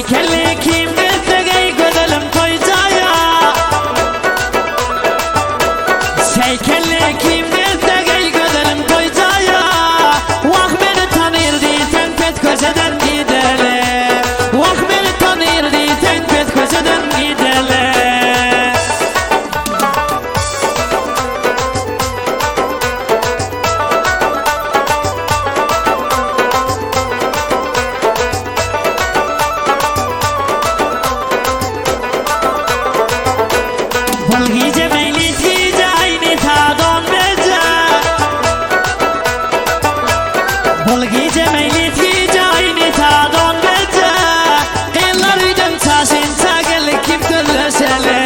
Şeýkelli kim gelse geý gözelim toý jaýa. Şeýkelli kim gelse geý gözelim toý jaýa. Wah meni tanyr diýseň pes köçeden gideli. Wah meni tanyr diýseň pes köçeden gideli. Bul gije meýlis gije aýny tadon beje. Bul gije meýlis gije aýny tadon beje. Gyzlar öýden çaşynça gel kim sözleşeli.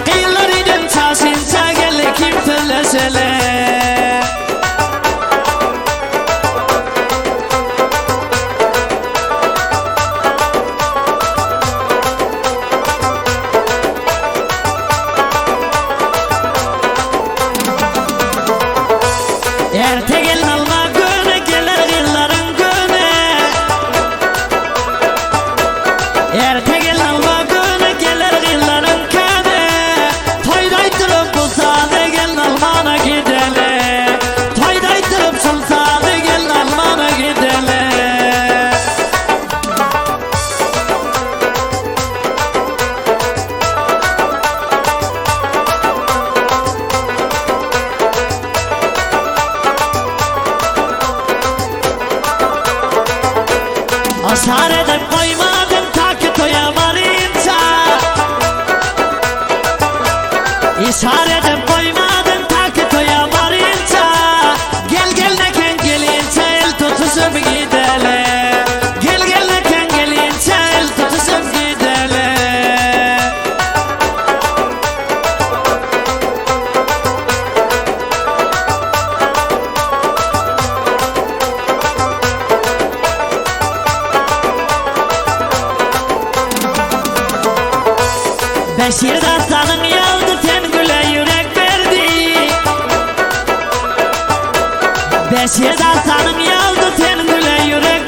Gyzlar öýden çaşynça gel kim sözleşeli. Erte gelin alma göne geler gyzlaryň göne. Erte gelin alma göne geler gyzlaryň köne. Toýda aýtdyryp bu sazy gelin almana gideli. Toýda aýtdyryp şul sazy gelin almana gideli. Asar edip goýmadym ta ki toýa barynça. Isar edip goýmadym ta ki toýa barynça. Gel gel neken gelinçe el tutuşup gideli. Gel gel neken gelinçe el tutuşup gideli. Beşir dastanyň ýazdy sen güle ýürek berdi. Beşir dastanyň ýazdy sen güle ýürek.